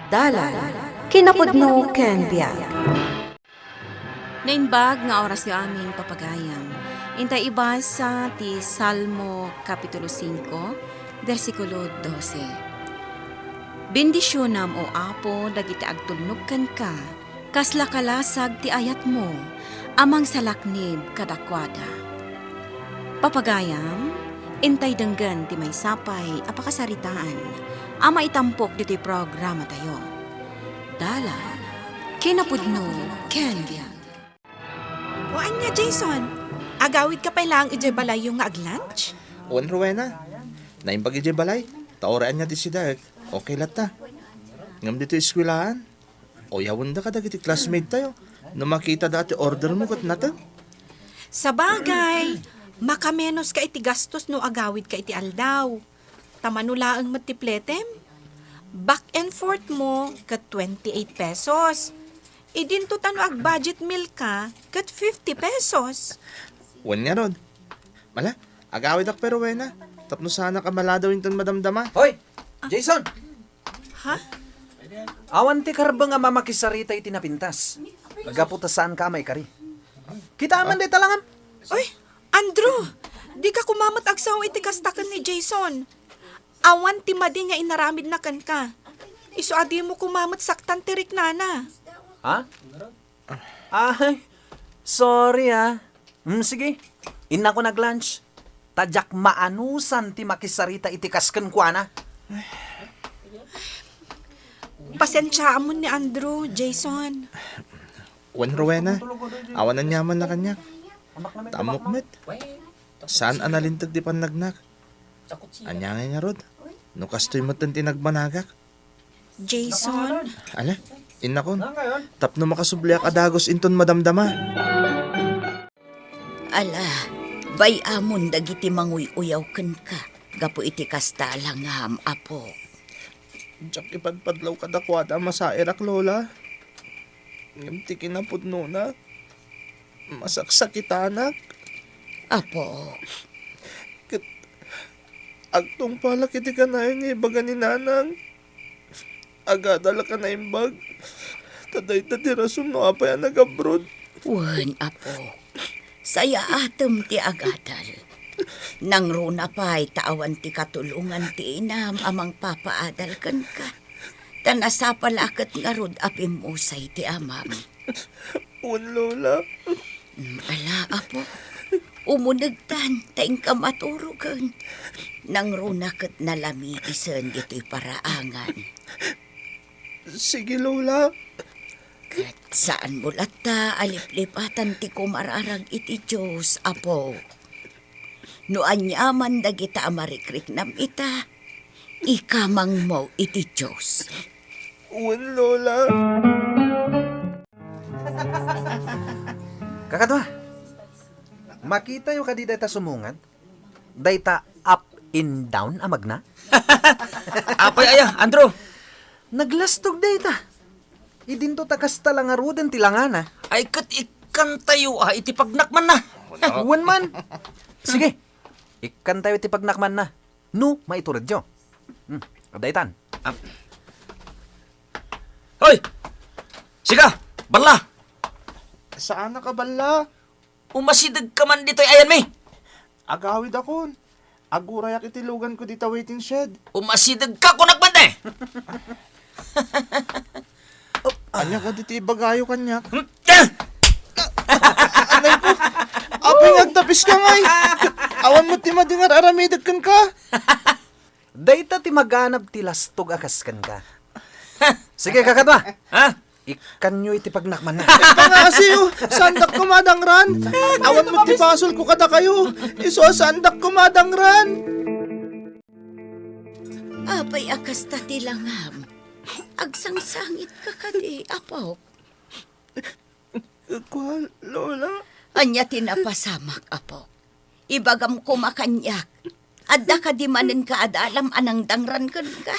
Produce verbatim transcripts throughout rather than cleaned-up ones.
Dalan, kinapudno ken biag. Naimbag nga orasyo amin, papagayam. Intay ibasa ti Salmo Kapitulo singko, bersikulo dose. Bendisionam, O Apo, dagiti agtulnog kenka, kasla kalasag ti ayatmo a mangsalaknib kadakuada. Papagayam, intay denggen ti maysa pay a pakasaritaan a maitampok ditoy programatayo. Dalan, kinapudno, ken biag. O ania, Jason? Agawidka pay laeng idiay balayyo nga ag-lunch? Wen, Rowena. Naimbag idiay balay. Ta uray ania ti sidaek, okay latta. Ngem ditoy eskwelaan, uyawenda kadagiti classmate tayo. No makitada ti order mo ket nateng. Sabagay, makamenos ka iti gastos no agawid ka iti aldaw. Ta mano laeng met ti fletem? Back and forth mo ket twenty-eight pesos. Idinto ta no ag-budget meal ka ket fifty pesos. Wen ngarud. Ala, agawidak pay, Rowena. Tapno saanak a maladaw inton madamdama. Hoy! Jason! Ha? Awan ti karbeng a mamakisarita iti napintas. Gapu ta saanka a maikari. Kitaem man dayta langam. Oy, Andrew, dika koma met agsao iti kasta ken ni Jason. Awan ti madi nga inaramidna kenka. Isu a dimo koma met saktan ti riknana. Ha? Ay, sorry, ah. Mm, sige. Innakon ag-lunch. Ta diak maanusan ti makisarita iti kas kenkuana. Pasensiaam ni Andrew, Jason. Wen, Rowena, awan aniamanna kaniak. Ta ammok met, saan a nalinteg ti pannagnak. Ania ngay ngarud, no kastoy metten ti nagbanagak? Jason? Ala, innakon. Tapno makasubliak a dagus inton madamdama. Ala, bay-amon dagiti manguy-uyaw kenka gapu iti kasta a langam, Apo. Diak ipadpadlaw kadakuada a masairak, Lola. Ngem ti kinapudnona, masaksakitanak. Apo. Ket agtungpalak iti kanayon nga ibaga ni Nanang. Agadalak a naimbag. Ta dayta ti rason no apay a nag-abroad. Wen, Apo. Sayaatem ti agadal. Nangruna pay ta awan ti katulongan ti inam a mangpapaadal kenka. Ta nasapa la ket ngarud a pimmusay ti amam. Wen, Lola. Mm, ala, Apo. Umunegtan, ta inka maturogen. Nangruna ket nalami isen ditoy paraangan. Sige, Lola. Ket saanmo latta a liplipatan ti kumararag iti Dios, Apo. No aniaman dagita a marikriknam ita, ikamangmo iti Dios. Wen, Lola. Kakadua, makitayo kadi dayta sumungad? Dayta up and down a magna? Apay aya, Andrew? Naglastog dayta. Idinto ta kasta la ngaruden ti langana. Ay, ket ikkantayo a iti pagnakmanna. Wen man. Sige, ikkantayo iti pagnakmanna. No maituredyo. Hmm, adda itan. Ah. Hoy! Sika! Balla! Saanak a balla? Umasidegka man ditoy ayanmi! Agawidakon. Agurayak iti luganko dita waiting shed. Umasidegka, kunak man, te! Ania kadi ti ibagayo kaniak? Hmm, te! Anay ko. Apay nga agtapiska ngay? Awan met ti madi nga ar-aramidek kenka. Dayta ti maganab ti lastog a kas kenka. Sige, kakadua. Ha? Ikkanyo iti pagnakmanna. Pangasiyo, saandak kumadangran. Awan met ti basolko kadakayo. Isu a saandak kumadangran. Apay a kasta ti langam? Agsangsangitka kadi, Apo? Kua, Lola. Ania ti napasamak, Apo? Ibagam koma kaniak. Adda kadi manen kaadalam a nangdangran kenka?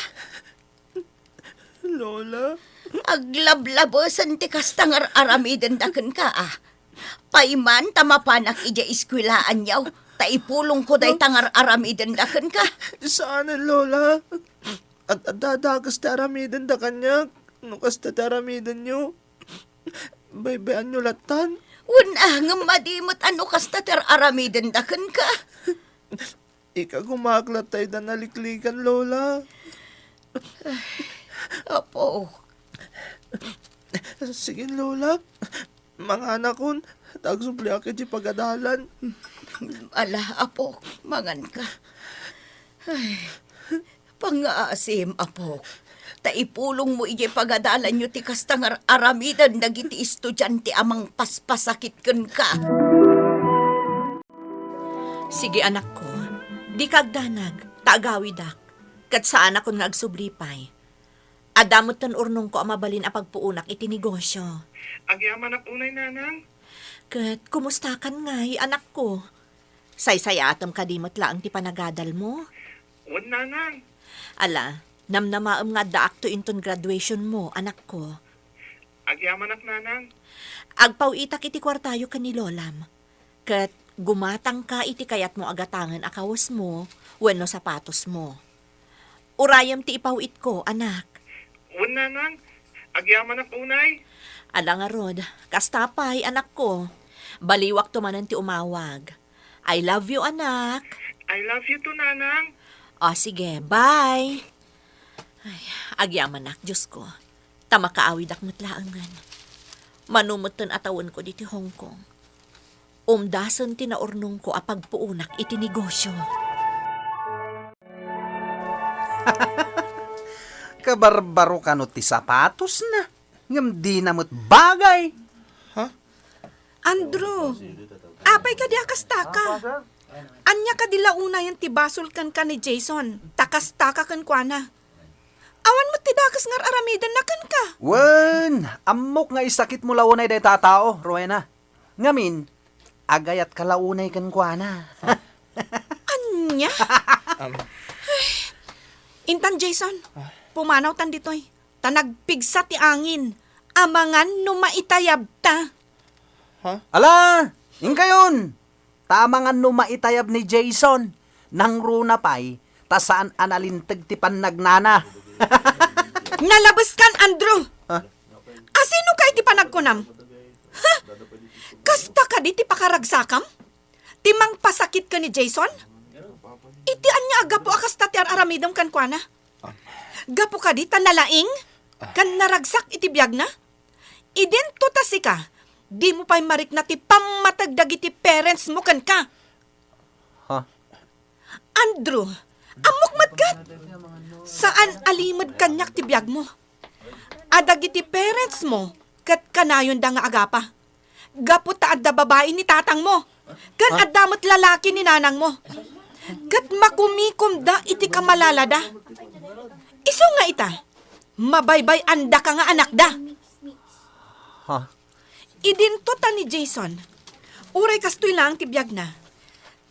Lola. Aglablabesen ti kasta nga ar-aramidenda kenka, a. Pay man ta mapanak idiay eskuelaan yaw, ta ipulongko dayta nga ar-aramidenda kenka. Saanen, Lola. Ad-, adda dakes ti aramidenda kaniak. No kasta ti aramidenyo, baybay-anyo lattan. Wen a, ngem madi met a no kasta ti ar-aramidenda kenka. Ikagumaak latta ida naliklikan, Lola. Apo. Sige, Lola. Manganakon, ta agsubliak iti pagadalan. Ala, apok, manganka. Ay, pangngaasim, apok. Ta ipulongmo idiay pagadalanyo ti kasta nga ar-, aramiden dagiti estudiante a mangpaspasakit kenka. Sige, anakko, dika agdanag, ta agawidak, ket saanakon nga agsubli pay. Adda metten urnongko a mabalin a pagpuonak iti negosio. Agyamanak unay, Nanang. Ket kumustakan ngay, anakko? Saysayaatem kadi met laeng ti panagadalmo? Wen, Nanang. Ala, namnamaem nga addaakto inton graduationmo, anakko. Agyamanak, Nanang. Agpaw-itak iti kuartayo ken ni Lolam. Ket gumatangka iti kayatmo a gatangen a kawesmo wenno sapatosmo. Urayem ti ipaw-itko, anak. Wen, Nanang. Agyamanak unay. Ala ngarud, kasta pay, anakko. Baliwakto manen ti umawag. I love you, anak. I love you too, Nanang. O, sige, bye. Ay, agyamanak, Diosko. Ta makaawidak met laengen. Mano metten a tawenko ditoy Hong Kong. Umdasen ti naurnongko a pagpuonak iti negosio. Kabarbaro kano ti sapatosna, ngem dina met bagay. Ha? Andrew, apay kadi a kastaka? Ania kadi la unayen ti basol kenka ni Jason, ta kastaka kenkuana? Awan met ti dakes nga ar-aramidenna kenka. Wen, ammok nga isakitmo la unay dayta a tao, Rowena. Ngamin, agayatka la unay kenkuana. Ania? Am. Intan, Jason, ah, pumanawtan ditoy. Ta nagpigsa ti angin. Amangan no maitayabta. Ha? Ala! Inkayon! Ta amangan no maitayab ni Jason, nangruna pay, ta saan a nalinteg ti pannagnana. Nalabeskan, Andrew! Ha? Asino ka iti panagkunam? Ha? Kasta kadi ti pakaragsakam? Ti mangpasakit ken ni Jason? Iti ania a gapu a kasta ti ar-aramidem kenkuana? Gapu kadi ta nalaing ken naragsak iti biagna? Idinto ta sika, dimo pay marikna ti pammateg dagiti parentsmo kenka. Ha? Andrew, ammok met ket? Saan a limed kaniak ti biagmo. A dagiti parentsmo ket kanayonda nga agapa. Gapu ta adda babai ni tatangmo, ken adda met lalaki ni nanangmo. Ket makumikomda iti kamalalada. Isu nga ita, mabaybay-andaka nga anakda. Ha? Idinto ta ni Jason, uray kastoy laeng ti biagna,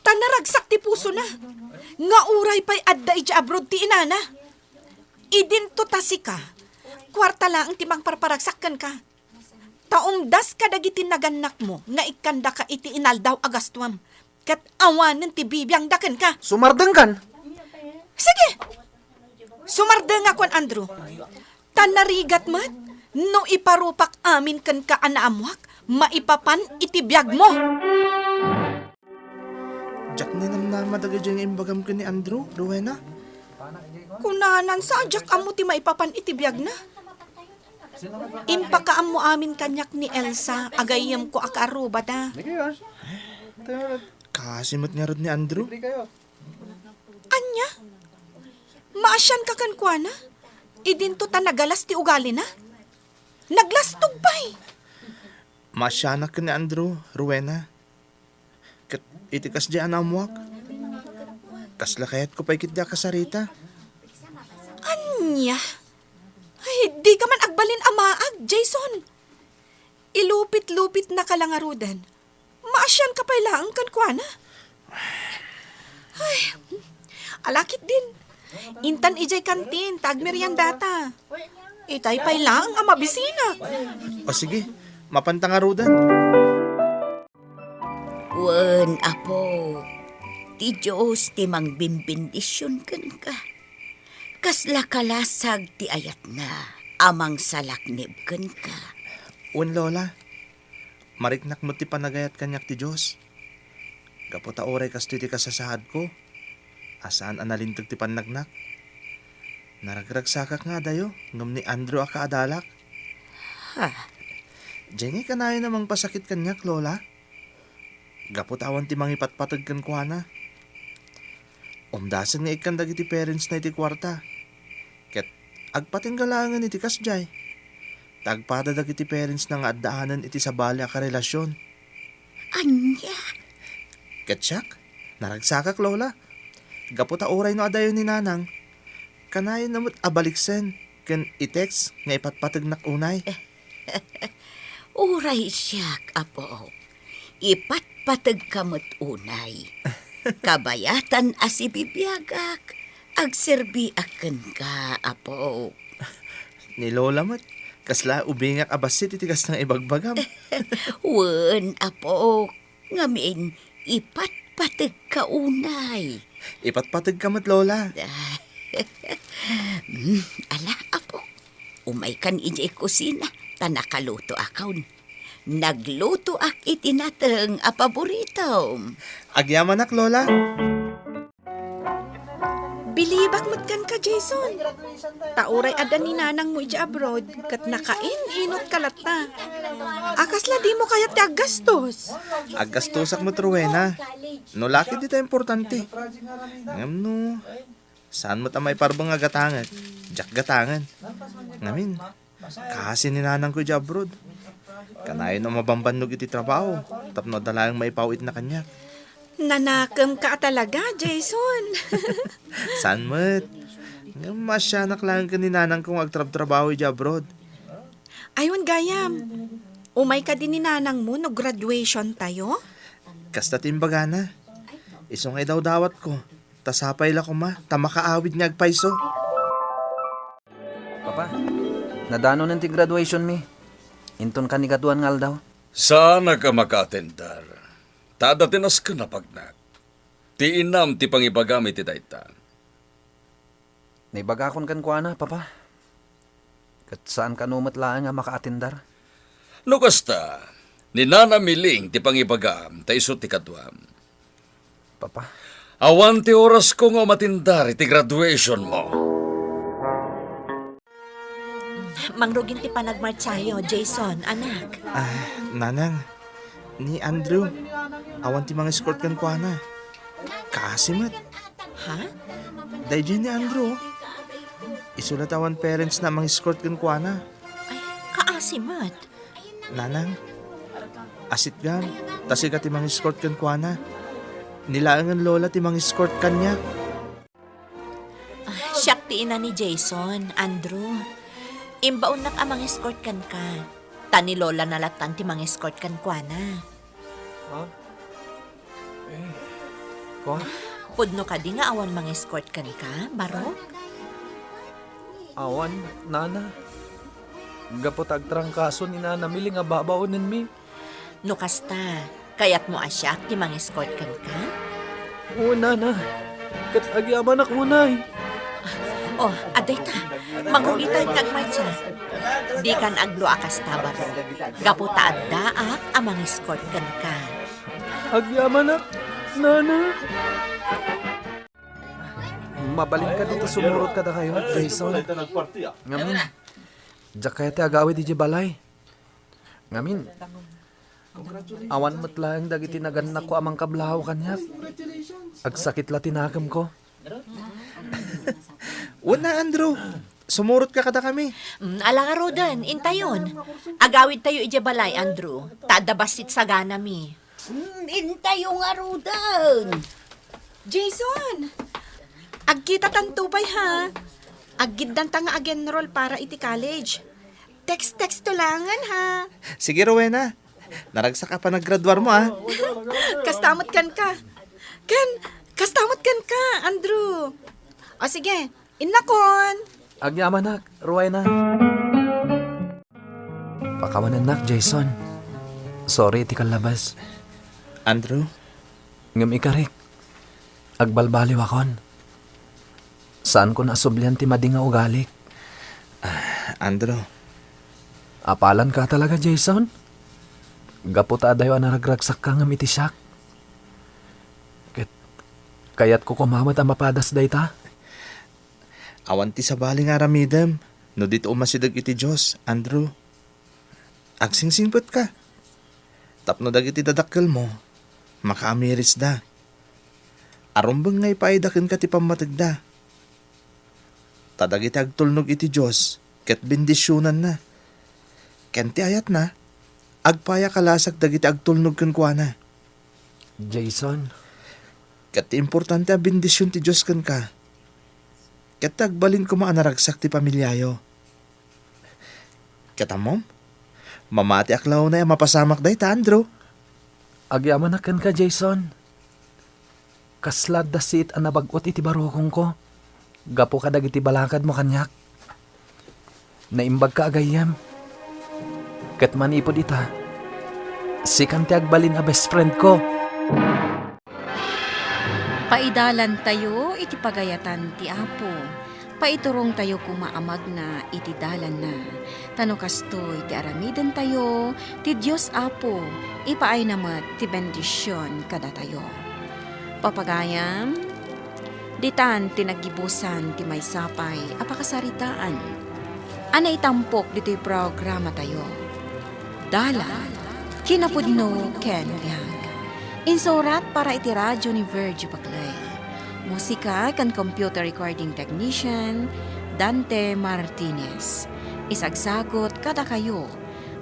ta naragsak ti pusona, nga uray pay adda idiay abroad ti inana. Idinto ta sika, kuarta laeng ti mangparparagsak kenka. Ta umdas kadagiti nagannakmo nga ikkandaka iti inaldaw a gastuem, ket awanen ti bibiangda kenka. Sumardengkan? Sige! Sumardengakon, Andrew. Ta narigat met no iparupak amin kenka a naammoak maipapan iti biagmo. Diak ninamnama dagiti nga imbagam ken ni Andrew, Rowena. Kunanan sa a diak ammo ti maipapan iti biagna. Impakaammo amin kaniak ni Elsa a gayyemko a kaarrubada. Kasi met ngarud ni Andrew. Ania? Maasianka kenkuana? Idinto ta nagalas ti ugalina? Naglastog pay! Maasianak ken ni Andrew, Rowena. Ket iti kasdi a naammoak, kasla kayatko pay ketdi a kasarita. Ania? Ay, dika man agbalin a maag, Jason. Ilupit-lupitnaka la ngaruden. Maasianka pay laeng kenkuana. Ay, ala ketdin. Intan idiay kantin, ta agmeriendata. Itay pay laeng a mabisinak. O sige, mapanta ngaruden. Wen, Apo, ti Dios ti mangbinbendision kenka. Kasla kalasag ti ayatna. a mangsalaknib kenka. Wen, Lola. Mariknak met ti panagayat kaniak ti Dios. Gapu ta uray kastoy ti kasasaadko, a saan a nalinteg ti pannagnak. Naragragsakak nga adayo, ngem ni Andrew a kaadalak. Ha? Diay ngay kanayon a mangpasakit kaniak, Lola. Gapu ta awan ti mangipatpateg kenkuana. Umdasen nga ikkan dagiti parentsna iti kuarta. Ket agpatingga laengen iti kasdiay. Ta agpada dagiti parentsna nga addaanen iti sabali a karelasyon. Ania? Ket siak, naragsakak, Lola. Gapu ta uray no adayo ni Nanang, kanayonnak met a baliksen ken i-text nga ipatpategnak unay. Uray siak, Apo. Ipatpategka met unay. Kabayatan a sibibiagak, agserbiak kenka, Apo. Ni Lola met, kasla ubingak a bassit iti kasta nga ibagbagam. Wen, Apo. Ngamin, ipatpategka unay. Ipatpategka met, Lola. Mm, ala, Apo. Umaykan idiay kusina, ta nakalutoakon. Naglutoak iti nateng a paboritom. Agyamanak, Lola. Bilibak met kenka, Jason. Ta uray adda ni nanangmo idiay abroad, ket nakain-inutka latta. A kasla dimo kayat ti aggastos? Aggastosak met, Rowena. No la ket dita importante. Ngem no, saan met a maiparbeng a gatangek, diak gatangen. Ngamin, kaasi ni nanangko idiay abroad. Kanayon a mabambannog iti trabaho, tapno adda laeng maipawitna kaniak. Nanakemka a talaga, Jason. Saan met? Ngem maasianak laeng ken ni nanangko nga agtrabtrabaho idiay abroad. Ay, wen gayam. Umay kadi ni nanangmo no graduation tayo? Kasta ti imbagana. Isu nga idawdawatko, ta sapay la koma, ta makaawid nga agpayso. Papa, nadanonen ti graduation mi. Inton kanikaduan nga aldaw. Saanak a makaatendar. Ta adda ti nasken a pagnak. Ti inam ti pangibagam iti dayta. Naibagakon kenkuana, Papa. Ket saan kano met laeng a makaatendar. No kasta, ni Nana Miling ti pangibagam, ta isu ti kaduam. Papa. Awan ti orasko nga umatindar iti graduation mo. Mangrugin ti panagmartsayo, Jason, anak. Ah, Nanang, ni Andrew, awan ti mang-escort kenkuana. Kaasi met. Ha? Daydiay ni Andrew. Isu la ti awan parentsna a mang-escort kenkuana. Ay, kaasi met. Nanang, asitgam, ta sika ti mang-escort kenkuana. Ni laengen Lola ti mang-escort kaniak. Ah, siak ti ina ni Jason, Andrew. Imbaonnak a mang-escort kenka. Ta ni Lola na lattan ti mang-escort kenkuana. Ha? Eh, kwa? Pudno kadi nga awan mang-escort kenka, Barok? Awan, Nana. Gapu ta agtrangkaso ni Nana Mili nga babaonenmi. No kasta, kayatmo a siak ti mang-escort kenka? Oo, Nana. Ket agyamanak unay. Oh, adda ita. Mangrugita nga agmartsa. Dikan aglo a kasta, Barok. Gapu ta addaak a mang-escort kenka. Agyamanak, Nana. Mabalin kadi ti sumurot kadakayo, Jason? Ngamin, diak kayat ti agawid idiay balay. Ngamin, awan met laeng dagiti nagannakko a mangkablahaw kaniak. Agsakit la ti nakemko. Wen a, Andrew, sumurotka kadakami. Mm, ala ngaruden, intayon. Agawidtayo idiay balay, Andrew. Ta adda bassit saganami. Mm, intayo ngaruden. Jason! Agkitatanto pay, ha? Aggiddanta nga ag-enroll para iti college. Text-texto langen, ha? Sige, Rowena. Naragsak a panaggraduarmo, a. Kasta met kenka. Ken, kasta met kenka, Andrew. O sige, innakon. Agyamanak, Rowena. Pakawanennak, Jason. Sorry iti kallabas. Andrew? Ngem ikarik, agbalbaliwakon. Saanko a sublian ti madi nga ugalik. Ah, Andrew. Apalanka talaga, Jason? Gapu ta adayo a naragragsakka ngem iti siak. Ket kayatko koma met a mapadas dayta. Awan ti sabali nga aramidem no di ti umasideg iti Dios, Andrew. Agsingsingpetka. Tapno dagiti dadakkelmo, makaamirisda. Arumbeng nga ipaayda kenka ti pammategda. Ta dagiti agtulnog iti Dios ket bendisionanna. Ken ti ayatna, agpayakalasag dagiti agtulnog kenkuana. Jason. Ket ti importante a bendision ti Dios kenka. Ket ti agbalin koma a naragsak ti pamiliayo. Ket ammom, mamatiak la unay a mapasamak dayta, Andrew. Agyamanak kenka, Jason. Kasla adda siit a nabag-ot iti barukongko gapu kadagiti balakadmo kaniak. Naimbagka a gayyem. Ket manipud ita, sikan ti agbalin a best friendko. Paidalantayo iti pagayatan ti Apo. Paiturongtayo koma a magna iti dalanna. Ta no kastoy ti aramidentayo, ti Dios Apo, ipaayna met ti bendision kadatayo. Papagayam, ditan ti naggibusan ti maysa pay a pakasaritaan a naitampok ditoy programatayo. Dalan, kinapudno ken biag. Insurat para iti radyo ni Virgie Paclay. Musika ken computer recording technician, Dante Martinez. Isagsagut kadakayo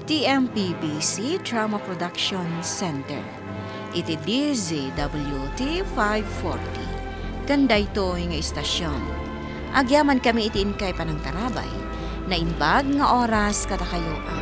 ti M P B C Drama Production Center iti D Z W T five forty. Ken daytoy nga istasion, agyamankami iti inkay panangtarabay. Naimbag nga oras kadakayo a